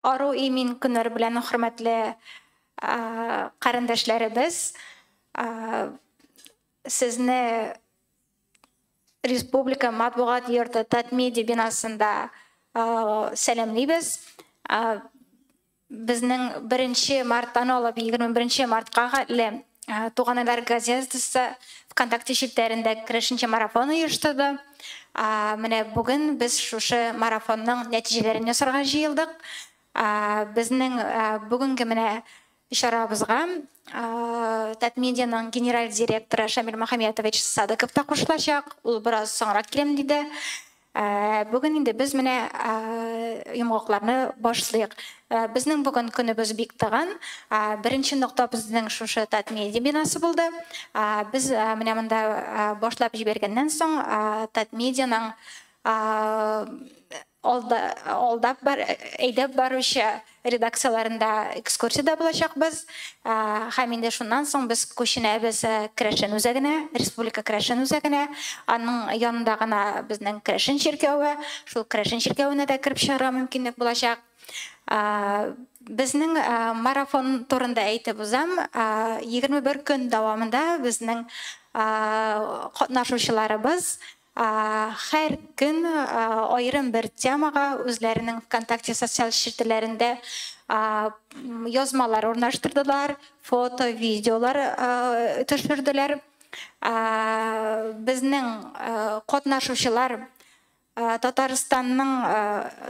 Ару имин көннәр белән, хөрмәтле карендәшләребез. Сезне Республика матбугат йорты Татмедиа бинасында сәламлибез. Безнең 1 марттан алып 21 мартка хәтле Туганайлар газетасы ВКонтакте челтәрендә керәшенчә марафон оештырды. Менә бүген без шушы марафонның нәтиҗәләрен ясарга җыелдык. Безнең бүгенге менә чарабызга Татмедианың генераль директоры Шамил Мөхәммәтович Садыков та кушылачак. Ул бераз соңрак киләм диде. Бүген инде без менә йомгакларны башлыйк. Безнең бүген көнебез бик тыгын. Беренче нокта безнең шушы Татмедиа бинасы булды. Без менә монда башлап җибәргәннән соң Татмедианың алда, алдап бар, әйдәп баручы редакцияләрендә экскурсиядә булачакбыз. Һәм инде шуннан соң без күченәбез Керәшен үзәгенә, Республика Керәшен үзәгенә. Аның янында гына безнең Керәшен чиркәве, шул Керәшен чиркәвенә дә кереп чыгарга мөмкинлек булачак. Безнең марафон турында әйтеп узам. 21 көн дәвамында безнең катнашучыларыбыз һәр көн аерым бер темага үзләренең ВКонтакте социаль челтәрләрендә язмалар урнаштырдылар, фото, видеолар төшерделәр. Безнең катнашучылар Татарстанның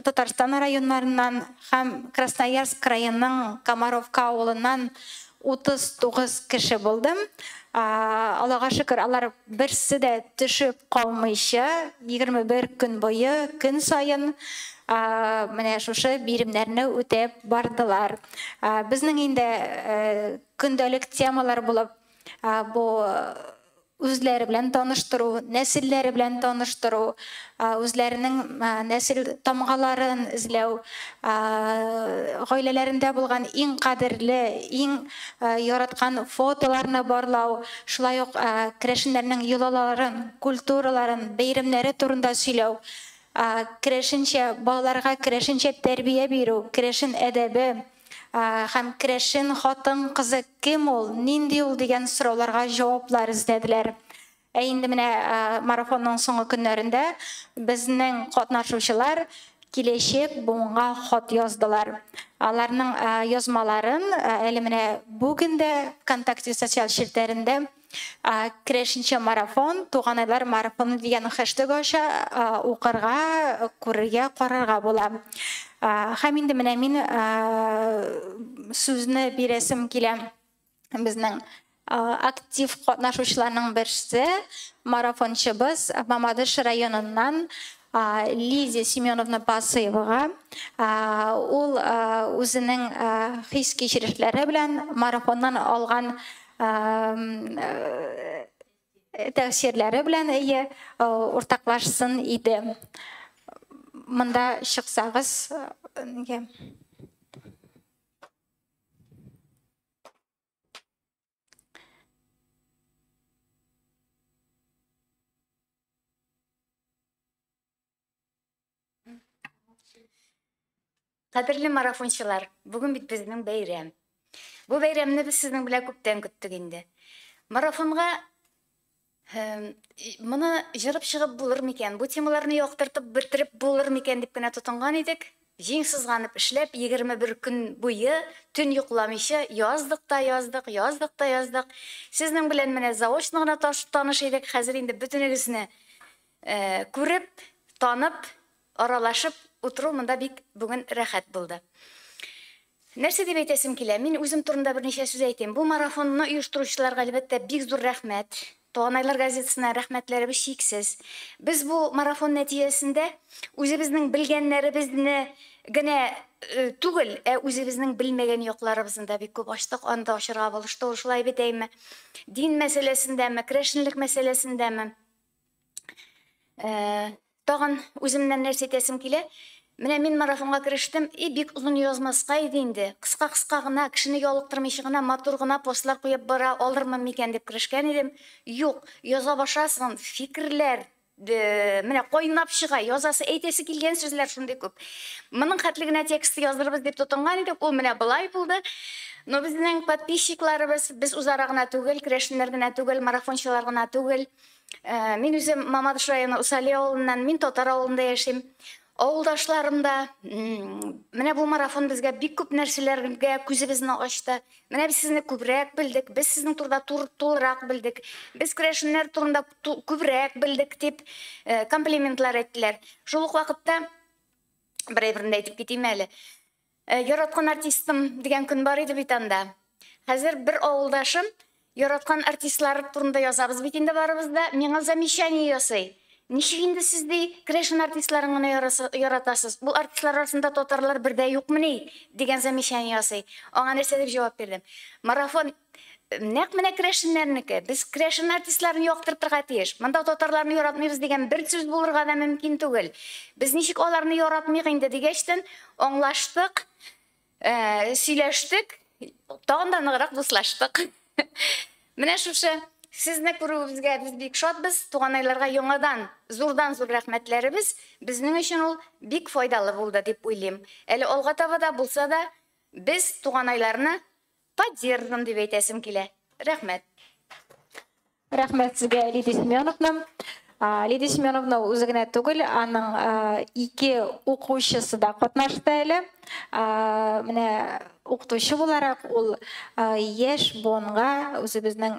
Татарстан районнарыннан һәм Красноярск краеның Комаровка авылыннан 39 кеше булды. Аллага шөкер, алар берсе дә төшеп калмыйча 21 көн буе, көн саен менә шушы биремнәрне үтәп бардылар. Безнең инде көндәлек темалар булып бу үзләре белән таныштыру, нәселләре белән таныштыру, үзләренең нәсел тамгаларын эзләү, гаиләләрендә булган иң кадерле, иң яраткан фотоларны барлау, шулай ук керәшеннәрнең йолаларын, культураларын, бәйрәмнәре турында сөйләү, керәшенчә балаларга керәшенчә тәрбия бирү, керәшен әдәбе, һәм керәшен хатын-кызы кем ул, нинди ул дигән сорауларга җаваплар эзләделәр. Ә инде менә марафонның соңгы көннәрендә безнең катнашучылар киләчәк буынга хат яздылар. Аларның язмаларын әле менә бүген дә ВКонтакте социаль челтәрендә Керәшенчә марафон, Туганайлар марафоны дигән хэштег аша укырга, күрергә, карарга була. Һәм инде менә мин сүзне бирәсем килә безнең актив катнашучыларның берсе, марафончыбыз Мамадыш районыннан Лидия Семеновна Басыевага. Ул үзенең хис-кичерешләре белән марафоннан алган тәэсирләре белән әйе уртаклашсын иде. Монда чыксагыз, нигә? Кадерле марафончылар, бүген бит безнең бәйрәм. Бу бәйрәмне без сезнең белән күптән көттек инде. Марафонга моны җырып чыгып булыр микән, бу темаларны яктыртып бетереп булыр микән дип кенә тотынган идек. Җиң сызганып эшләп, 21 көн буе төн йокламыйча яздык та яздык, яздык та яздык. Сезнең белән менә заочно гына таныш идек, хәзер инде бөтенегезне күреп, танып, аралашып утыру монда бик бүген рәхәт булды. Нәрсә дип әйтәсем килә? Мин үзем турында берничә сүз әйтим. Бу марафонны оештыручыларга, әлбәттә, бик зур рәхмәт. Туганайлар газетасына рәхмәтләребез чиксез. Без бу марафон нәтиҗәсендә үзебезнең белгәннәребезне генә түгел, ә үзебезнең белмәгән якларыбызны да бик күп ачтык. Анда ачырга булышты ул, шулай бит әйме? Дин мәсьәләсендәме, керәшенлек мәсьәләсендәме? Тагын үземнән нәрсә әйтәсем килә. Менә мин марафонга керештем, и бик озын язмаска иде инде. Кыска-кыска гына, кешене ялыктырмыйча гына, матур гына постлар куеп бара алырмын микән дип керешкән идем. Юк, яза башласың, фикерләр Менә кайнап чыга, язасы, әйтәсе килгән сүзләр шундый күп. Моның хәтле генә текст яздырырбыз дип тотынган идек, ул менә болай булды. Но безнең подписчикларыбыз, без үзара гына түгел, керәшеннәр генә түгел, марафончылар гына түгел. Мин үзем Мамадыш районы Усали авылыннан, мин татар авылында яшим. Авылдашларым да, менә бу марафон безгә бик күп нәрсәләргә күзебезне ачты. Менә без сезне күбрәк белдек, без сезнең турында тулырак белдек, без керәшеннәр турында күбрәк белдек дип комплиментлар әйттеләр. Шул ук вакытта бер әйберне дә әйтеп китим әле. Яраткан артистым дигән көн бар иде бит анда. Хәзер бер авылдашым яраткан артистлар турында язабыз бит инде барыбыз да, миңа замечание ясый. Ничек инде сез ди, керәшен артистларын гына яратасыз? Бу артистлар арасында татарлар бер дә юкмыни? Дигән замечание ясый. Аңа нәрсә дип җавап бирдем? Марафон нәкъ менә керәшеннәрнеке. Без керәшен артистларын яктыртырга тиеш. Монда татарларны яратмыйбыз дигән бер сүз булырга да мөмкин түгел. Без ничек аларны яратмыйк инде дигәчтен, аңлаштык, сөйләштек, тагын да ныграк дуслаштык. Менә шушы сезне күрүебезгә без бик шатбыз. Туганайларга яңадан зурдан-зур рәхмәтләребез. Безнең өчен ул бик файдалы булды дип уйлыйм. Әле алга таба да булса да без туганайларны поддержим дип әйтәсем килә. Рәхмәт. Рәхмәт сезгә, Лидия Семеновна. Лидия Семеновна үзе генә түгел, аның ике укучысы да катнашты әле. Менә укытучы буларак ул яшь буынга үзебезнең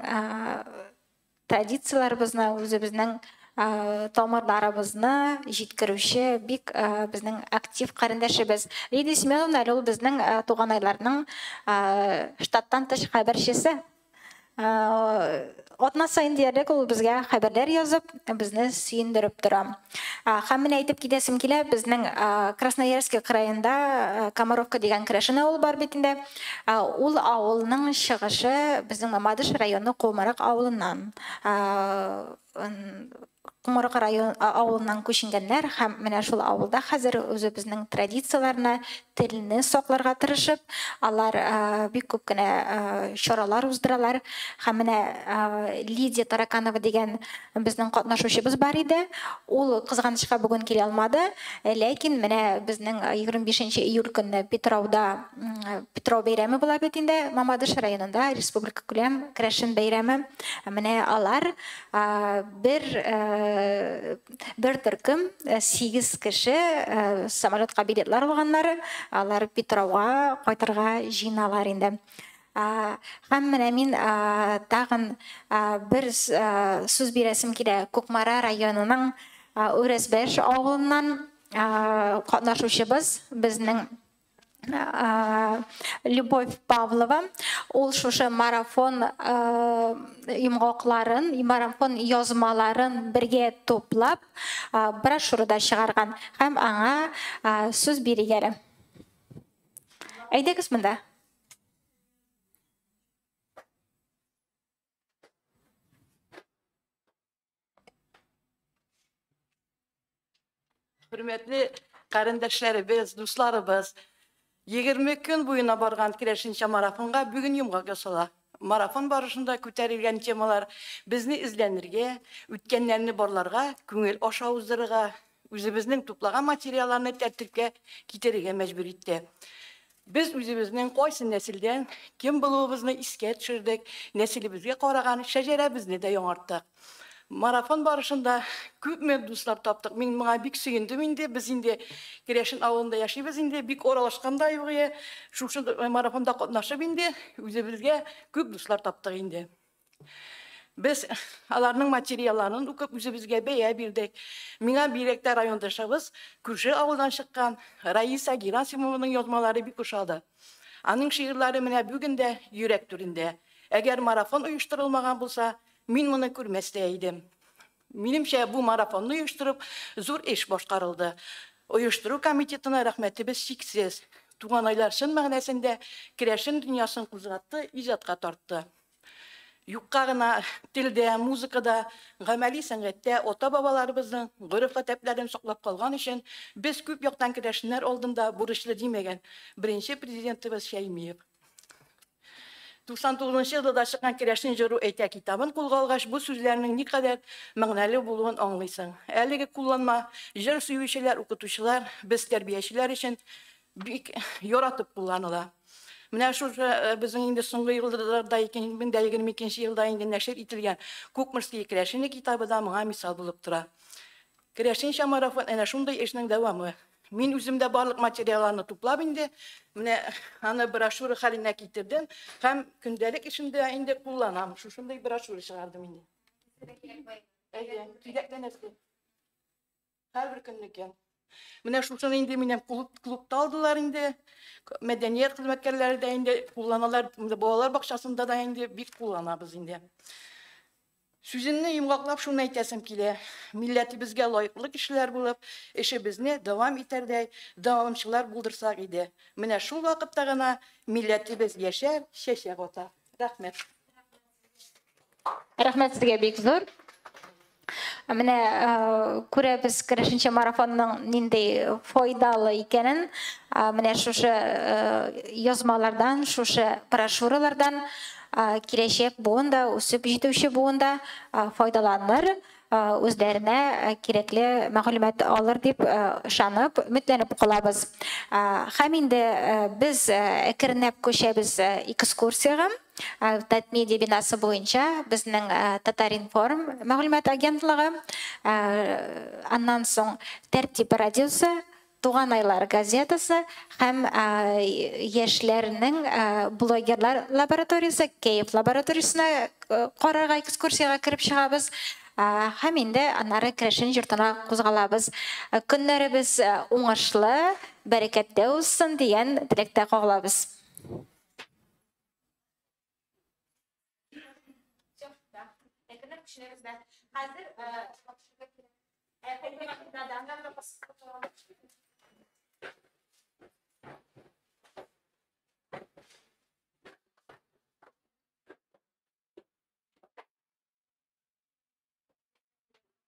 традицияләребезне, үзебезнең тамырларыбызны җиткерүче бик безнең актив карендәшебез. Лидия Семеновна әле ул безнең туганайларның штаттан тыш хәбәрчесе. Атна сайын диярлек ул безгә хәбәрләр язып, безне сөендереп тора. Һәм менә әйтеп китәсем килә, безнең Красноярский краенда Комаровка дигән керәшен авылы бар бит инде. Ул авылның чыгышы безнең Мамадыш районы Комарык авылыннан. Комарык район авылыннан күченгәннәр һәм менә шул авылда хәзер үзебезнең традицияләрне, телне сакларга тырышып, алар бик күп кенә чаралар уздыралар. Һәм менә Лидия Тараканова дигән безнең катнашучыбыз бар иде. Ул кызганычка бүген килә алмады, ләкин менә безнең 25 июль көнне Питрауда Питрау бәйрәме була бит инде, Мамадыш районында республика күләм керәшен бәйрәме. Менә алар бер төркем 8 кеше самолетка билетлар алганнар, алар Питрауга кайтырга җыеналар инде. Һәм менә мин тагын бер сүз бирәсем килә. Кукмара районының Үрәсбәш авылыннан катнашучыбыз безнең Любовь Павлова. Ул шушы марафон йомгакларын, марафон язмаларын бергә туплап, брошюрада чыгарган. Һәм аңа сүз бирик әле. Әйдәгез монда. Хөрмәтле карендәшләребез, дусларыбыз, 20 көн буена барган керәшенчә марафонга бүген йомгак ясала. Марафон барышында күтәрелгән темалар безне эзләнергә, үткәннәрне барларга, күңел аша уздырырга, үзебезнең туплаган материалларны тәртипкә китерергә мәҗбүр итте. Без үзебезнең кайсы нәселдән кем булуыбызны искә төшердек, нәселебезгә караган шәҗәрәбезне дә яңарттык. Марафон барышында күпме дуслар таптык. Мин моңа бик сөендем инде. Без инде Керәшен авылында яшибез инде, бик аралашкан да юк иде. Шушы марафонда катнашып инде үзебезгә күп дуслар таптык инде. Без аларның материалларын укып үзебезгә бәя бирдек. Миңа бигрәк тә райондашыбыз, күрше авылдан чыккан Раиса Герасимованың язмалары бик ошады. Аның шигырьләре менә бүген дә йөрәк түрендә. Әгәр марафон оештырылмаган булса, мин моны күрмәс тә идем. Минемчә, бу марафонны оештырып, зур эш башкарылды. Оештыру комитетына рәхмәтебез чиксез. Туганайлар чын мәгънәсендә керәшен дөньясын кузгатты, иҗатка тартты. Юкка гына телдә, музыкада, гамәли сәнгатьтә ата-бабаларыбызның гореф-гадәтләрен саклап калган өчен без күп яктан керәшеннәр алдында бурычлы димәгән беренче президентыбыз Шәймиев. 99 нчы елда чыккан Керәшен җыру әйтә китабын кулга алгач, бу сүзләрнең никадәр мәгънәле булуын аңлыйсың. Әлеге кулланма җыр сөючеләр, укытучылар, без тәрбиячеләр өчен бик яратып кулланыла. Менә шушы безнең инде соңгы елларда 2022 елда инде нәшер ителгән Кукморские керәшене китабы да моңа мисал булып тора. Керәшенчә марафон әнә шундый эшнең дәвамы. Мин үзем дә барлык материалларны туплап инде, менә аны брошюра хәленә китердем һәм көндәлек эшемдә инде кулланам. Шушындый брошюра чыгардым инде. Әйе, кирәкле нәрсә. Һәрбер көннеке. Менә шушыны инде минем клубта алдылар инде. Мәдәният хезмәткәрләре дә инде кулланалар. Балалар бакчасында да инде бик кулланабыз инде. Сүземне йомгаклап шуны әйтәсем килә. Милләтебезгә лаеклы кешеләр булып, эшебезне дәвам итәрдәй дәвамчылар булдырсак иде. Менә шул вакытта гына милләтебез яшәр, чәчәк атар. Рәхмәт. Рәхмәт сезгә бик зур. Менә күрәбез керәшенчә марафонның нинди файдалы икәнен. Менә шушы язмалардан, шушы брошюралардан киләчәк буын да, үсеп җитүче буын да файдаланыр, үзләренә кирәкле мәгълүмат алыр дип ышанып, өметләнеп калабыз. Һәм инде без әкренләп күчәбез экскурсиягә. Татмедиа бинасы буенча безнең Татаринформ мәгълүмат агентлыгы, аннан соң Тәртип радиосы, Туган айлар газетасы һәм яшьләрнең блогерлар лабораториясе, Кәеф лабораториясенә карарга экскурсиягә кереп чыгабыз. Һәм инде аннары керәшен йортына кузгалабыз. Көннәребез уңышлы, бәрәкәттә узсын дигән теләктә калабыз. Хәзер